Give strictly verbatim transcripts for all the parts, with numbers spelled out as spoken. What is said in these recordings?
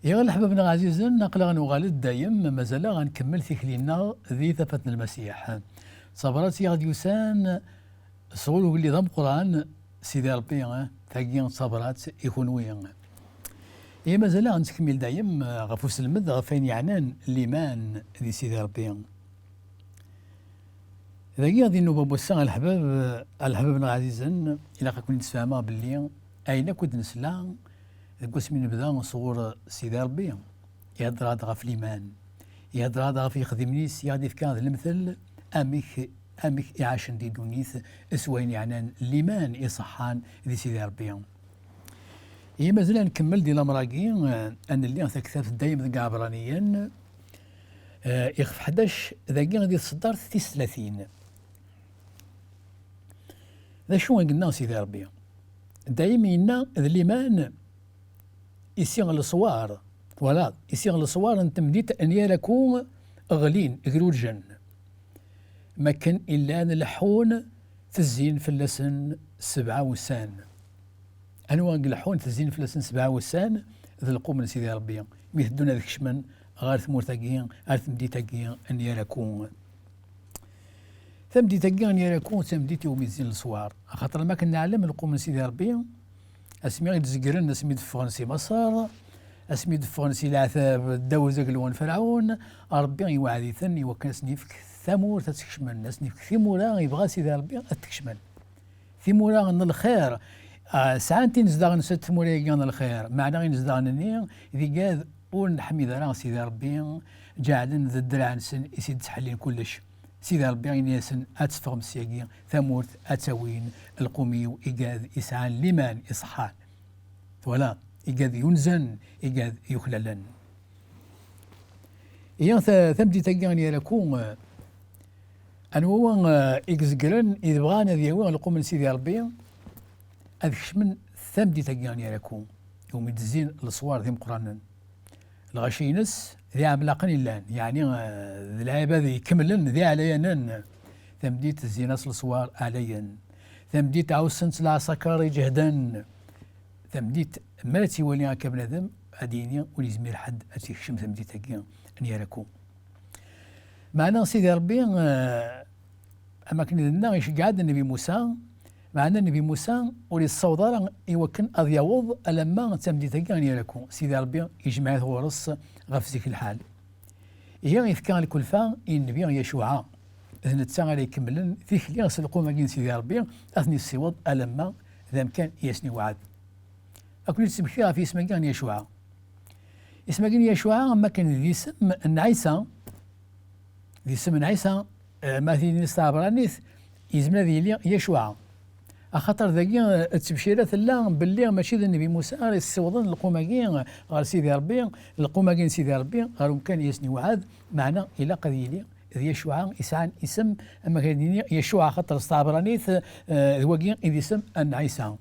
Iɣ leḥbab-nneɣ ɛzizen, aql-aɣ nuɣal-d dayem, mazal-aɣ ad nkemmel tikli-nneɣ di tafat n Lmasiḥ. D tabrat i aɣ-d-yusan sɣur ugellid ameqqran, Sidi Ṛebbi, eh, tagi d tabrat i kunwi. Ihi mazal-aɣ nettkemmil dayem, eh, ɣef uselmed ɣef wayen yeɛnan liman di Sidi Ṛebbi. Dagi, di nnuba n wass-a, a leḥbab, a leḥbab-nneɣ ɛzizen, ilaq ad ken-id-sfehmeɣ belli ayen akk i d-nesla deg wasmi nebda sɣur Sidi Ṛebbi, ihedder-aɣ-d ɣef liman, ihedder-aɣ-d ɣef yexdimen-is, i aɣ-d-ifka d lemtel amek, amek i ɛacen di ddunit s wayen yeɛnan liman iṣeḥḥan di Sidi Ṛebbi. Ihi mazal ad nkemmel di lamer-agi, eh, ad nelli taktabt dayem deg Iɛebraniyen, eh, ixef ḥdac, dagi di tseddart tis tlatin. D acu i yenna Sidi Ṛebbi? Dayem yenna d liman i si leswar, twalaḍ, i si leswar n temdint n Yaraku ɣlin, grurǧen. Makken i llan leḥḥun, tezzin fell-asen sebɛa wussan. Anwa i ileḥḥun, tezzin fell-asen sebɛa wussan? D lqum n Sidi Ṛebbi, mi teddun ad kecmen ɣer tmurt-agi, ar temdint-agi n Yaraku. Tamdint-agi n Yaraku d tamdint iwumi zzin leswar, axaṭer am akken neɛlem, lqum n Sidi Ṛebbi, asmi i d-zegren, asmi d-ffɣen si Maṣer, asmi d-ffɣen si leɛtab ddaw uzaglu n Ferɛun, Ṛebbi iweɛɛed-iten i wakken ad sen-yefk tamurt ad tt-kecmen, ad sen-yefk timura yebɣa Sidi Ṛebbi ad t-kecmen. Timura n lxir, ah, sɛant inezdaɣ-nsent tmura-agi n lxir, meɛna inezdaɣ-nni d igad ur neḥmid ara Sidi Ṛebbi, ǧeɛlen d ddreɛ-nsen i s-id-ttḥellin kullec. Sidi Ṛebbi yenna-yasen: "Ad teffɣem syagi, tamurt ad tt-awin lqum-iw igad isɛan liman iṣeḥḥan." Twalaḍ? Igad yunzen, igad yuklalen. Ihi ta-, tamdint-agi n Yaraku, eh, anwa wa, eh, i izegren, i yebɣan ad yawi lqum n Sidi Ṛebbi, ad kecmen tamdint-agi n Yaraku, iwumi d-zzin leswar d imeqqranen. Lɣaci-ines d iɛemlaqen i llan, yeɛni, eh, d lɛibad ikemlen d iɛlayanen. Tamdint zzin-as leswar ɛlayen. Tamdint ɛussen-tt lɛeṣakar iǧehden. Tamdint, mi ara tt-iwali akka bnadem, ad d-yini ur yezmir ḥedd ad tt-ikcem tamdint-agi n Yaraku. Meɛna Sidi Ṛebbi, eh, am akken i d-nenna, iceggeɛ-d Nnbi Musa, meɛna Nnbi Musa ur yessaweḍ ara i wakken ad yaweḍ alamma d tamdint-agi n Yaraku. Sidi Ṛebbi ijmeɛ-it ɣur-s ɣef zik lḥal. Ihi ifka lkulfa i Nnbi Yacuɛa. D netta ara ikemmlen tikli s lqum-agi n Sidi Ṛebbi, ad ten-yessiweḍ alamma d amkan i asen-iweɛɛed. Ad ken-id-smektiɣ ɣef yisem-agi n Yacuɛa. Isem-agi n Yacuɛa, am akken d isem n Ɛisa, d isem n Ɛisa, eh, ma tili s tɛebranit, yezmer ad yili Yacuɛa. Axaṭer dagi, eh, ttebcira tella belli mačči d Nnbi Musa ara yessiwḍen lqum-agi ɣer Sidi Ṛebbi, lqum-agi n Sidi Ṛebbi ɣer umkan i asen-iweɛɛed, meɛna ilaq ad yili d Yacuɛa yesɛan isem, am akken ad nini Yacuɛa, axaṭer s tɛebranit, eh, d wagi i d isem n Ɛisa.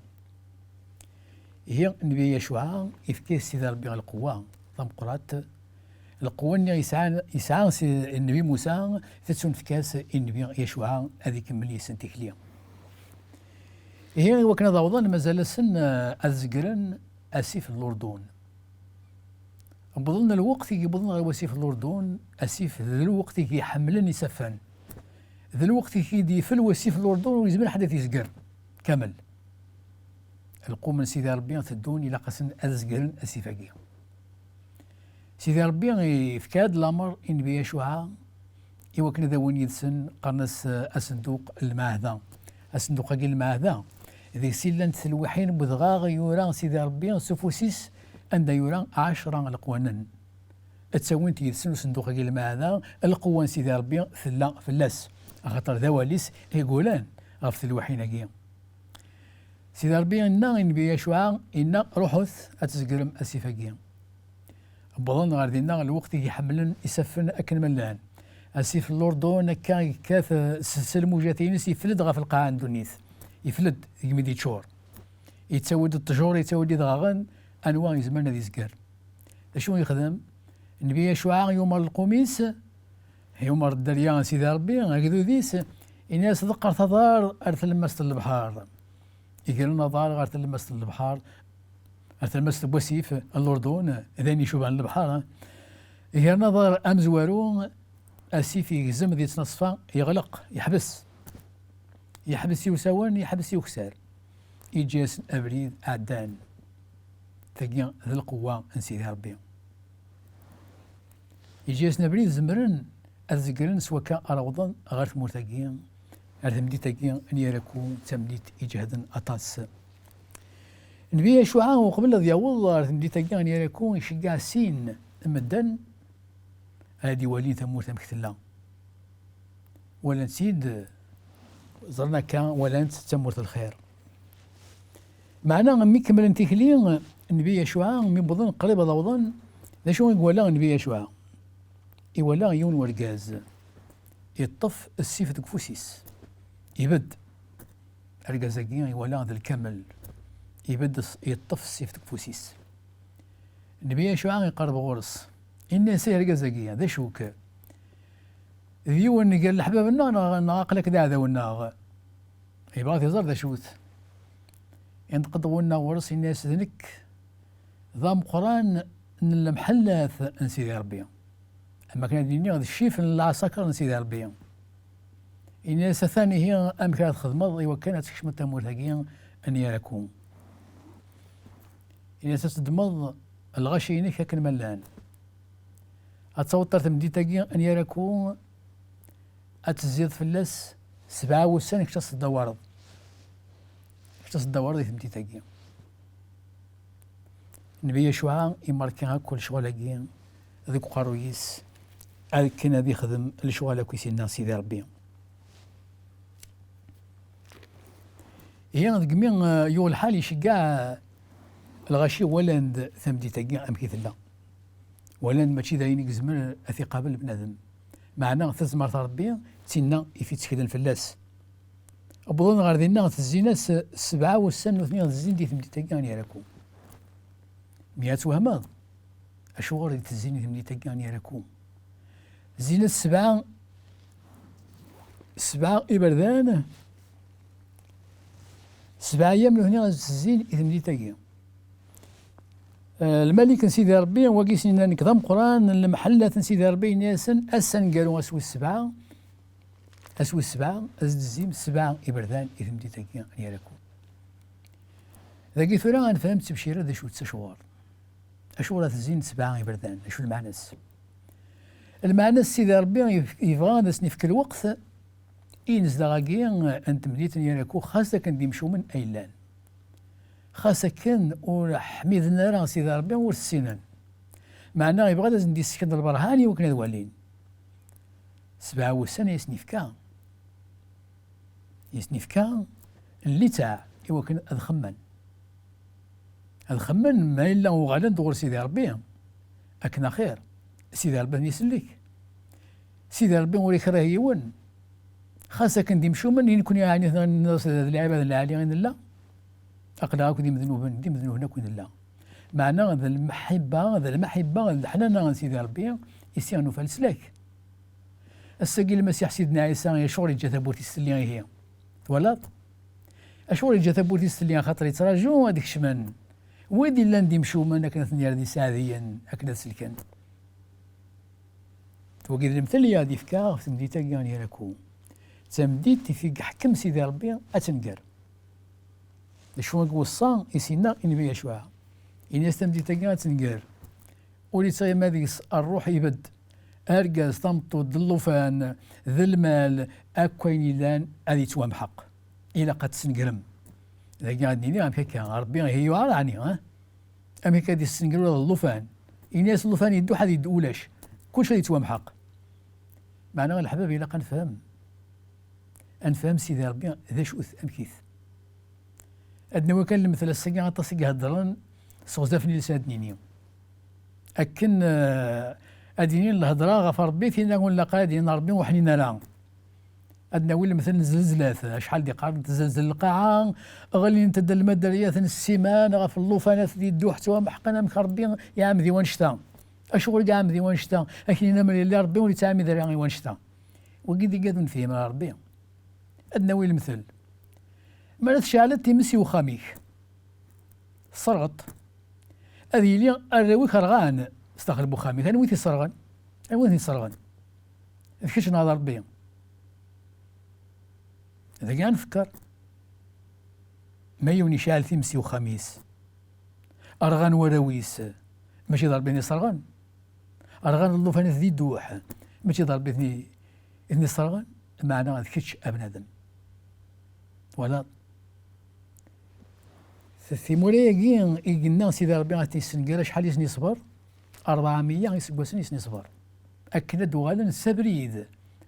Ihi, Nnbi Yacuɛa, ifka-yas Sidi Ṛebbi lqewwa tameqqrant. Lqewwa-nni yesɛan, yesɛa si Nnbi Musa, tettunefk-as i Nnbi Yacuɛa ad ikemmel yes-sen tikli. Ihi, i wakken ad awḍen, mazal-asen, eh, ad zegren asif n Lurdun. Wwḍen lweqt i yewwḍen ɣer wasif n Lurdun, asif d lweqt i iḥemmlen isaffen. D lweqt i d-yefel wasif n Lurdun, ur yezmir ḥedd ad t-yezger kamel. Lqum n Sidi Ṛebbi teddun, ilaq-asen ad zegren asif-agi. Sidi Ṛebbi yefka-d lameṛ i Nnbi Yacuɛa i wakken ad awin yid-sen, qqaren-as, eh, asenduq n lmeɛda. Asenduq-agi n lmeɛda, deg-s i llant telwiḥin n wedɣaɣ yura Sidi Ṛebbi s ufus-is, anda yura ɛecra leqwanen. Ad ttawint yid-sen usenduq-agi n lmeɛda, lqewwa n Sidi Ṛebbi tella fell-as, axaṭer d awal-is i yuran ɣef telwiḥin-agi. Sidi Ṛebbi yenna i Nnbi Yacuɛa, yenna: "Ruḥet ad tzeggrem asif-agi." Wwḍen ɣer dinna lweqt i iḥemmlen isaffen akken ma llan. Asif n Lurdun akka yekkat, eh, s, s lmujat-ines, yefled ɣef lqaɛa n ddunit. Yefled degmi d-yeččur. Yettawi-d ṭṭjur, yettawi-d idɣaɣen, anwa izemren ad izger? D acu yexdem? Nnbi Yacuɛa yumer lqum-is, yumer dderya n Sidi Ṛebbi, agdud-is, ini-as: "Ḍeqqret aḍar ar tlemmast n lebḥer." Gren aḍar ɣer tlemmast n lebḥer, ar tama-s n wasif n Lurdun, d ayen icuban lebḥer. Gar-n aḍar amezwaru, asif yegzem di ttnaṣfa, yeɣleq, yeḥbes. Yeḥbes i usawen, yeḥbes i ukessar. Yeǧǧa-yasen abrid ɛeddan. Tagi d lqewwa n Sidi Ṛebbi. Yeǧǧa-yasen abrid, zemren ad zegren s wakka ara awḍen ɣer tmurt-agi, ar temdint-agi n Yaraku, d tamdint iǧehden aṭas. Nnbi Yacuɛa, uqbel ad yaweḍ ɣer temdint-agi n Yaraku, iceggeɛ sin n medden ad iwalin tamurt amek tella. Walan-tt-id, ẓran akka, walan-tt d tamurt n lxir. Meɛna, mi kemmlen tikli, nnbi Yacuɛa, mi wwḍen qrib ad awḍen, d acu i iwala nnbi Yacuɛa? Iwala yiwen wergaz iṭṭef ssif deg ufus-is. Ibedd. Argaz-agi iwala d lkamel. Ibedd s-, iṭṭef ssif deg ufus-is. Nnbi Yacuɛa iqerreb ɣur-s. Inna-yas: "Ay argaz-agi, d acu-k? D yiwen gar leḥbab-nneɣ neɣ, neɣ aql-ak d aɛdaw-nneɣ?" Yebɣa ad t-iẓer d acu-t. Inṭeq-d winna ɣur-s, inna-yas: "D nekk d ameqqran n lemḥellat n Sidi Ṛebbi." Am akken ad d-iniɣ d ccif n lɛeṣakar n Sidi Ṛebbi. Inna-yas: "Atan ihi amek ara txedmeḍ i wakken ad tkecmeḍ tamurt-agi n Yaraku." Inna-yas: "Ad teddmeḍ lɣaci-inek akken ma llan. Ad taweḍ ar temdint-agi n Yaraku, ad tezziḍ fell-as sebɛa wussan, kečč ad s-teddawareḍ. Kečč ad s-teddawareḍ i temdint-agi." Nnbi Yacuɛa imerka akk lecɣal-agi deg uqerruy-is, akken ad ixdem lecɣal akk i s-inna Sidi Ṛebbi. Ihi, degmi, eh, yuɣ lḥal, iceggeɛ lɣaci, walan-d tamdint-agi amek i tella. Walan-d mačči d ayen i yezmer ad t-iqabel bnadem. Meɛna tazmert n Ṛebbi d tinna i t-itteklen fell-as. Wwḍen ɣer dinna, tezzin-as sebɛa wussan nutni, tezzin di temdint-agi n Yaraku. Mi ad twehmeḍ, acuɣer i tezzin di temdint-agi n Yaraku? Zzin-as sebɛa, sebɛa iberdan, sebɛa ayyam nutni ad tezzin i temdint-agi. Eh, lmalik n Sidi Ṛebbi, wagi s-nnan nekk d ameqqran n lemḥellat n Sidi Ṛebbi, yenna-yasen: "Ass aneggaru, ass wis sebɛa, ass wis sebɛa, ad tezzim sebɛa iberdan i temdint-agi n Yaraku." Dagi tura ad nefhem ttebcira d acu-tt, acuɣer. Acuɣer ad tezzin sebɛa iberdan? Acu lmeɛna-s? Lmeɛna-s, Sidi Ṛebbi yef-, yebɣa ad asen-ifk lweqt i inezdaɣ-agi n temdint n Yaraku, xas akken d imcumen ay llan. Xas akken ur ḥmiden ara Sidi Ṛebbi, ur t-ssinen. Meɛna yebɣa ad asen-d-yessken lberhan i wakken ad walin. Sebɛa wussan i asen-yefka. I asen-yefka n litteɛ i wakken ad xemmen. Ad xemmen ma yella uɣalen-d ɣur Sidi Ṛebbi, akken axir. Sidi Ṛebbi ad ten-isellek. Sidi Ṛebbi ur ikreh yiwen. Xas akken d imcumen, i nekni ɛni d, d, d lɛibad n lɛali i nella? Aql-aɣ akk d imednuben, d imednuben akk i nella. Meɛna d lmeḥibba, d lmaḥibba, d leḥnana n Sidi Ṛebbi i s-iɣ nufa leslak. Ass-agi Lmasiḥ Sidna Ɛisa, acuɣer yeǧǧa tawwurt-is telli ihi? Twalaḍ? Acuɣer yeǧǧa tawwurt-is telli? Axaṭer yettraǧu ad kecmen wid illan d imcumen akken ad ten-yerr d iseɛdiyen akken ad selken. Wagi d lemtel i aɣ-d-yefka ɣef temdint-agi n Yaraku. D tamdint i t-iḥekkem Sidi Ṛebbi ad tenger. D acu i iweṣṣa i s-yenna i Nnbi Yacuɛa? Ini-as tamdint-agi ad tenger. Ur yettɣimi deg-s ṛṛuḥ ibedd. Argaz, tameṭṭut, d llufan, d lmal, akk ayen yellan ad yettwamḥeq. Ilaq ad tessengrem. Dagi ad d-nini amek akka, Ṛebbi ihi yuɛer ɛni, eh? Amek akka ad yessenger ula d llufan? Ini-as llufan yedduḥ ad yeddu ulac. Kullec ad yettwamḥeq. Meɛna, leḥbab, ilaq ad nefhem. Ad nefhem Sidi Ṛebbi d acu-t, amek-it. Ad nawi kan lemtel ass-agi, aṭas i iheddren s uɣzaf n yiles ad d-nini. Akken, eh, ad d-inin lhedra ɣef Ṛebbi, tinna ur nlaq ara ad d-inin Ṛebbi ur ḥnin ara. Ad nawi lemtel n zzelzlat, acḥal d-iqqaren tezzelzel lqaɛa, ɣlint-d lmadariyat n ssiman ɣef llufanat di dduḥ, ttwamḥeqen, amek Ṛebbi iɛemmed i wannect-a? Acuɣer i iɛemmed i wannect-a? Akken inamer yella Ṛebbi ur yettɛamid ara i wannect-a. Wagi d igad ur nefhim ara Ṛebbi. Ad nawi lemtel. Mi ara tceɛleḍ times i uxxam-ik, tesserɣeḍ-t. ad yili arraw-ik rɣan s daxel n uxxam-ik. Anwa i t-isserɣen? Anwa i t-isserɣen? D kečč neɣ d Ṛebbi? Dagi ad nfekker. Ma yiwen iceɛɛel times i uxxam-is, rɣan warraw-is, mačči d Ṛebbi i ten-isserɣen? Rɣan llufan-is di dduḥ, mačči d Ṛebbi i ten-i-, i ten-isserɣen? Meɛna d kečč a bnadem. Twalaḍ? Timura-agi i yenna Sidi Ṛebbi ad t-yessenger, acḥal i sen-iṣber? Ṛebɛemya iseggasen i sen-iṣber. Akken ad d-uɣalen s abrid,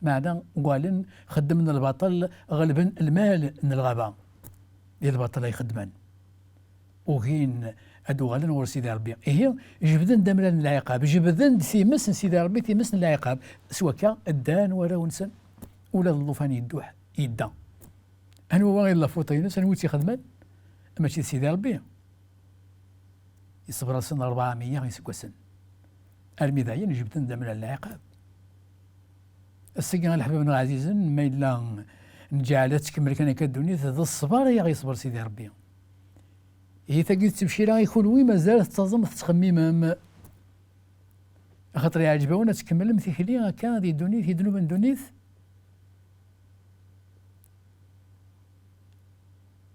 meɛna uɣalen xeddmen lbaṭel, ɣelben lmal n lɣaba. Di lbaṭel ay xeddmen. Ugin ad d-uɣalen ɣur Sidi Ṛebbi. Ihi, jebden-d amrar n lɛiqab, jebden-d times n Sidi Ṛebbi, times n lɛiqab. S wakka, ddan warraw-nsen, ula d llufan yedduḥ, yedda. Anwa wa i d lafuṭ-ines? Anwa i tt-ixedmen? Mačči d Sidi Ṛebbi. Iṣber-asen ṛebɛemya iseggasen. Armi dayen jebden-d amrar n lɛiqab. Ass-agi, a leḥbab-nneɣ ɛzizen, ma yella nǧeɛl ad tkemmel kan akka ddunit, d ṣṣber i aɣ-iṣber Sidi Ṛebbi. Ihi tagi d ttebcira i kunwi mazal tettaẓem tettxemmimem. Axaṭer iɛǧeb-awen ad tkemmlem tikli akka di ddunit, i ddnub n ddunit.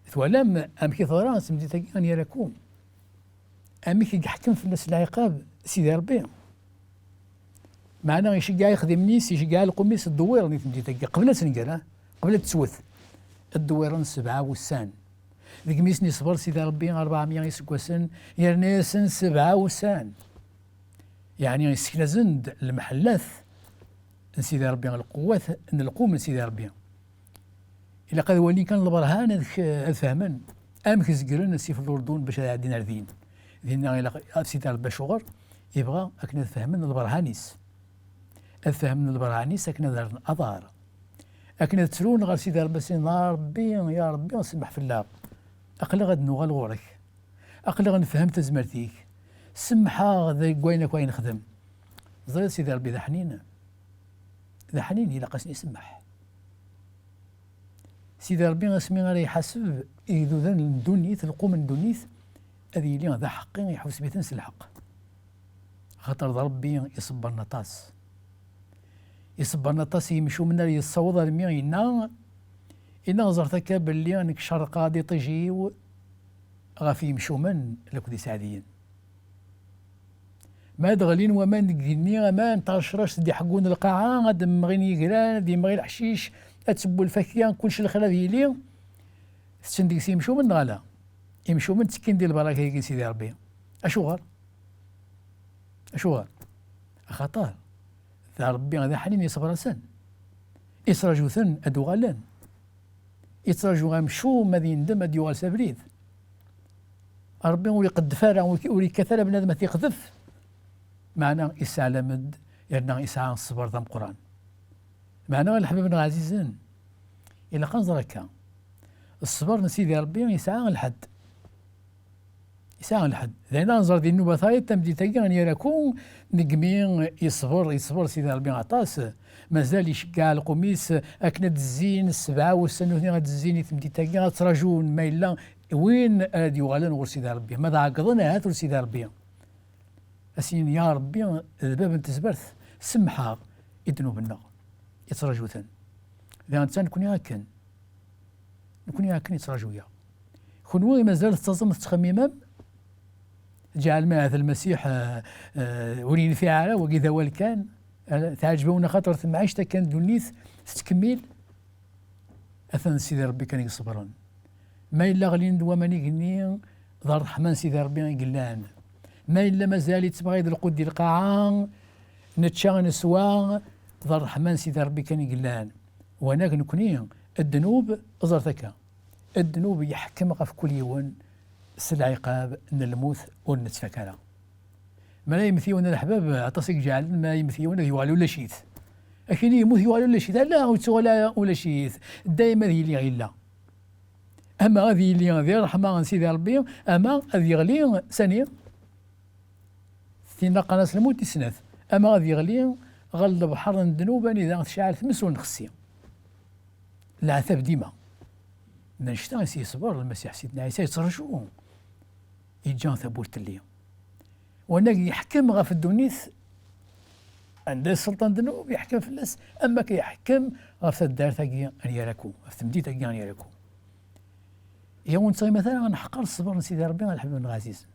Twalam amek i teḍra temdint-agi n Yaraku? Amek i yeḥkem fell-as lɛiqab Sidi Ṛebbi? Meɛna iceggeɛ ixdimen-is, iceggeɛ lqum-is, ddewwiren i temdint-agi, qbel ad tenger, ah, qbel ad tettwet. Ddewwiren sebɛa wussan. Degmi i sen-iṣber Sidi Ṛebbi ṛebɛemya iseggasen, yerna-yasen sebɛa wussan. Yeɛni, isseknazen-d lemḥellat n Sidi Ṛebbi, lqewwat n lqum n Sidi Ṛebbi. Ilaq ad walin kan lberhan, ad k-, ad fehmen amek zegren asif n Lurdun bac ad ɛeddin ar din. Dinna ilaq, Sidi Ṛebbi acuɣer? Yebɣa akken ad fehmen lberhan-is. Ad fehmen lberhan-is akken ad rren aḍar. Akken ad ttrun ɣer Sidi Ṛebbi, sin, a Ṛebbi, ya Ṛebbi, semmeḥ fell-aɣ. Aql-aɣ ad nuɣal ɣur-k. Aql-aɣ nefhem tazmert-ik. Semmeḥ-aɣ deg wayen akk ay nexdem. Ẓriɣ Sidi Ṛebbi d aḥnin. D aḥnin, ilaq ad sen-isemmeḥ. Sidi Ṛebbi asmi ara iḥaseb igduden n ddunit, lqum n ddunit, ad yili d aḥeqqi, iḥuseb-iten s lḥeqq. Axaṭer d Ṛebbi iṣebbren aṭas. Iṣebbren aṭas i yimcumen ara yessaweḍ armi yenna, yenna ẓret akka belli nekk cerrqeɣ-d iṭij-iw ɣef yimcumen akked iseɛdiyen. Ma ad ɣlin waman deg igenni, aman n tɛecract d-iḥeggun lqaɛa, ad d-mɣin yigran, ad d-imɣi leḥcic, ad teww lfakya, kullec lxir ad yili, tetten deg-s imcumen neɣ ala? Imcumen ttekkin di lbaraka-agi n Sidi Ṛebbi. Acuɣer? Acuɣer? Axaṭer d Ṛebbi d aḥnin, iṣber-asen. Ittṛaǧu-ten ad d-uɣalen. Ittṛaǧu amcum ad yendem, ad d-yuɣal s abrid. Ṛebbi ur iqeddef ara, ur, ur yekkat ara bnadem ad t-iqdef. Meɛna isseɛlam-d, yerna isɛa ṣṣber d ameqqran. Meɛna, a leḥbab-nneɣ ɛzizen, ilaq ad nẓer akka. Ṣṣber n Sidi Ṛebbi yesɛa lḥedd. Yesɛa lḥedd. D ayen ara nẓer di nnuba tayeḍ, tamdint-agi n Yaraku, degmi yeṣber, yeṣber Sidi Ṛebbi aṭas, mazal iceggeɛ lqum-is akken ad d-zzin sebɛa wussan nutni, ad d-zzin i temdint-agi, ad ttraǧun ma yella win ara d-yuɣalen ɣur Sidi Ṛebbi. Ma d-ɛeggḍen ahat ur Sidi Ṛebbi. Ad s-yini, ya Ṛebbi, d bab n tezmert, semmeḥ-aɣ i ddnub-nneɣ. Ittraǧu-ten. Diɣen netta, nekni akken. Nekni akken ittraǧu-yaɣ. Kenwi i mazal tettaẓem tettxemmimem, tǧeɛlem ahat Lmasiḥ, eh, eh, ur yenfiɛ ara, wagi d awal kan, eh, teɛǧeb-awen axaṭer temɛict akken ddunit tettkemmil, atan d Sidi Ṛebbi kan i iṣebren. Ma yella ɣlin-d waman igenni, d ṛṛeḥma n Sidi Ṛebbi i yellan. Ma yella mazal ittebɣi-d lqut di lqaɛa, nečča, neswa, d ṛṛeḥma n Sidi Ṛebbi kan i yellan. Wanag nekni, ddnub, ẓret akka, ddnub yeḥkem ɣef kul yiwen s lɛiqab n lmut ur nettfak ara. Mi ara yemmet yiwen, a leḥbab, aṭas i iǧeɛlen, mi ara yemmet yiwen ad yuɣal ulac-it. Akken yemmut yuɣal ulac-it, ala ur yettuɣal ara ulac-it, dayma ad yili ɣilla. Ama ad yili di ṛṛeḥma n Sidi Ṛebbi, ama ad yeɣli sani, tinna qqaren-as lmut tis snat, ama ad yeɣli ɣer lebḥer n ddnub anida tecɛel tmes ur nxessi. Leɛtab dima. D annect-a i s-yeṣber Lmasiḥ Sidna Ɛisa, yettraǧu. Yeǧǧa tawwurt telli. Wanag yeḥkem ɣef ddunit, anda i sselṭan ddnub, yeḥkem fell-as, am akka yeḥkem ɣef taddart-agi n Yaraku, ɣef temdint-agi n Yaraku. Ihi ur nettɣima ara ad neḥqer ṣṣber n Sidi Ṛebbi a leḥbab-nneɣ ɛzizen.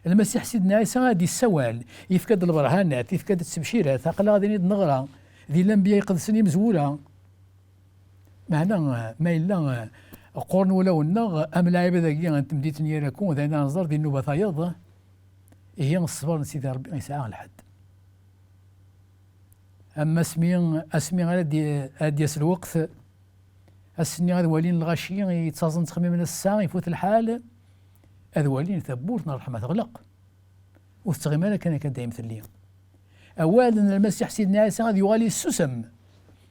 Lmasiḥ Sidna Ɛisa ad d-yessawal, yefka-d lberhanat, yefka-d ttebcirat, aql-aɣ din i d-neɣra, di lanbiya iqedsen imezwura. Meɛna, ma yella, eh, qquren wulawen-nneɣ, am lɛibad-agi n temdint n Yaraku, d ayen ara nẓer di nnuba tayeḍ, ihi ṣṣber n Sidi Ṛebbi yesɛa lḥedd. Am asmi, asmi ara d-, ara d-yas lweqt, ass-nni ad walin lɣaci yettaẓen ttxemmimen ass-a ifut lḥal, ad walin tawwurt n ṛṛeḥma teɣleq. Ur tettɣimi ara kan akka dayem telli. Awal n Lmasiḥ Sidna Ɛisa ad yuɣal yessusem.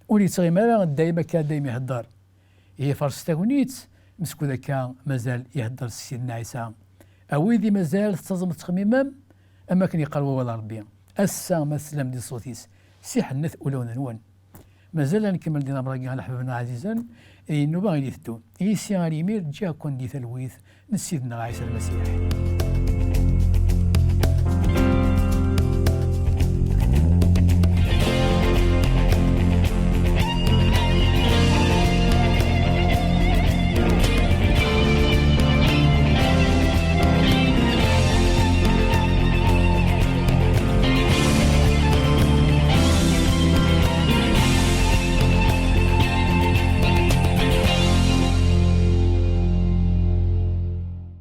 Ur yettɣimi ara dayem akka dayem ihedder. Ihi faṛes tagnit, meskud akka mazal ihedder s Sidna Ɛisa. A wid i mazal tettaẓem tettxemmimem, am akken yeqqar wawal n Ṛebbi. Ass-a ma teslam di ṣṣut-is, siḥennet ulawen-nwen. Mazal ad nkemmel di lamer-agi a leḥbab-nneɣ ɛzizen, i nnuba i d-iteddun. Isi ar yimir ǧǧiɣ-ken di talwit n Sidna Ɛisa Lmasiḥ.